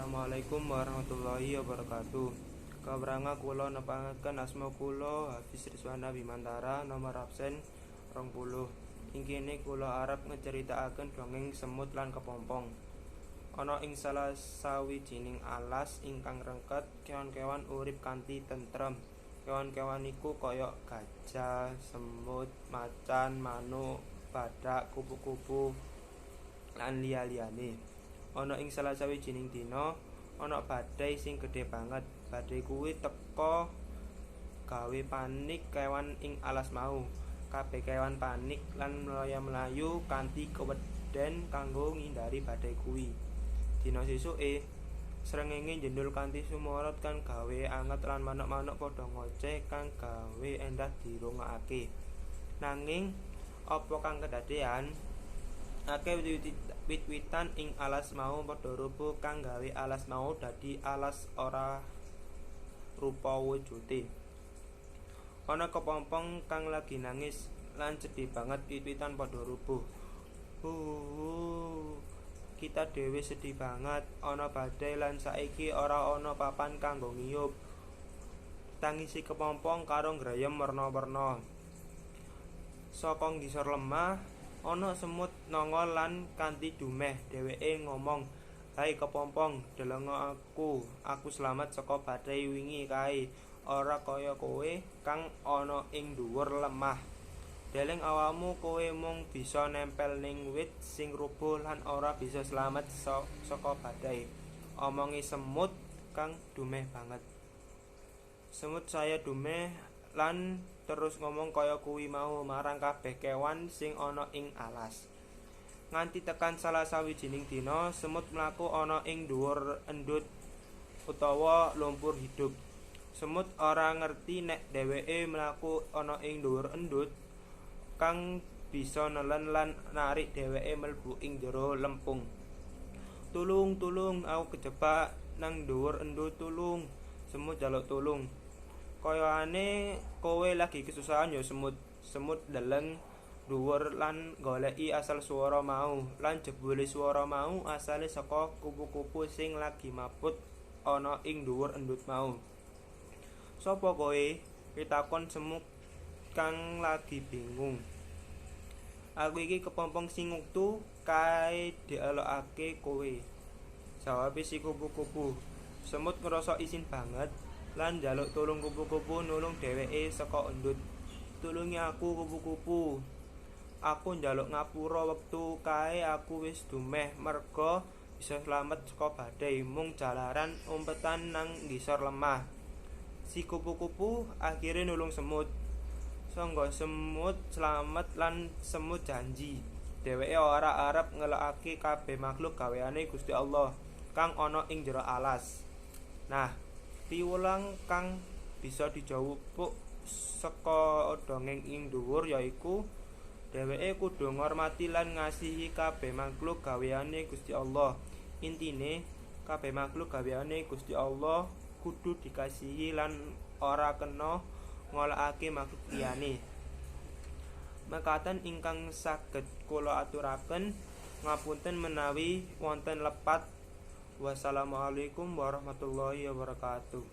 Assalamualaikum warahmatullahi wabarakatuh. Kabranga kula nepangaken, asma kula Hafiz Rizwana Bimantara, nomor absen 20. Ing kene kula arep ngeceritakaken dongeng Semut lan Kepompong. Ana ing salah sawijining alas ingkang rengket, kewan-kewan urip kanthi tentrem. Kewan-kewan iku kaya gajah, semut, macan, manuk, badak, kupu-kupu, lan liya-liyane. Ana ing salah sawijining dina ana badai sing gedhe banget. Badai kuwi teka gawe panik kewan ing alas mau. Kabeh kewan panik lan mlaya-mlayu kanthi keweden kanggo ngindari badai kuwi. Dina sesuke srengenge njendhul kanthi sumorot kang gawe anget lan manuk-manuk padha ngoceh kang gawe endah dirungokake. Nanging apa kang kedadean? Akeh wit-witan ing alas mau padha rubuh kang gawe alas mau dadi alas ora rupa wujude. Ana kepompong kang lagi nangis lan sedih banget wit-witan padha rubuh. "Hu, kita dhewe sedih banget, ana badai lan saiki ora ana papan kanggo ngiyup," tangisi kepompong karo ngreyem werna-werna. Saka ngisor lemah ana semut nongol lan kanthi dumeh dheweke ngomong, "Hai kepompong, delenga aku, aku slamet saka badai wingi kae, ora kaya kowe kang ana ing dhuwur lemah. Deleng awakmu, kowe mung bisa nempel ning wit sing rubuh lan ora bisa slamet saka badai," omonge semut kang dumeh banget. Semut saya dumeh lan terus ngomong kaya kuwi mau marang kabeh kewan sing ana ing alas. Nganti tekan salah sawijining dina semut mlaku ana ing dhuwur endhut utawa lumpur hidup. Semut ora ngerti nek dheweke mlaku ana ing dhuwur endhut kang bisa nelen lan narik dheweke mlebu ing jero lempung. "Tulung, tulung, aku kejebak nang dhuwur endhut, tulung," semut njaluk tulung. "Kayane kowe lagi kesusahan ya, semut." Semut ndeleng dhuwur lan goleki asal swara mau. Lan jebule swara mau asale saka kupu-kupu sing lagi mabut ana ing dhuwur endhut mau. "Sapa kowe?" pitakon semut kang lagi bingung. "Aku iki kepompong sing wektu kae dielokake kowe," jawabe si kupu-kupu. Semut ngrasa isin banget lan njaluk tulung kupu-kupu nulung dheweke saka endhut. "Tulungi aku, kupu-kupu. Aku njaluk ngapura, wektu kae aku wis dumeh merga bisa slamet saka badai mung jalaran umpetan nang ngisor lemah." Si kupu-kupu akhire nulung semut. Sangga semut slamet lan semut janji dheweke ora arep ngelokake kabeh makhluk gaweane Gusti Allah kang ana ing jero alas. Nah, piwulang kang bisa dijupuk saka dongeng ing dhuwur yaiku dheweke kudu ngormati lan ngasihi kabeh makhluk gaweane Gusti Allah. Intine, kabeh makhluk gaweane Gusti Allah kudu dikasihi lan ora kena ngolokake makhluk liyane. Mekaten ingkang saged kula aturaken, ngapunten menawi wonten lepat. Wassalamualaikum warahmatullahi wabarakatuh.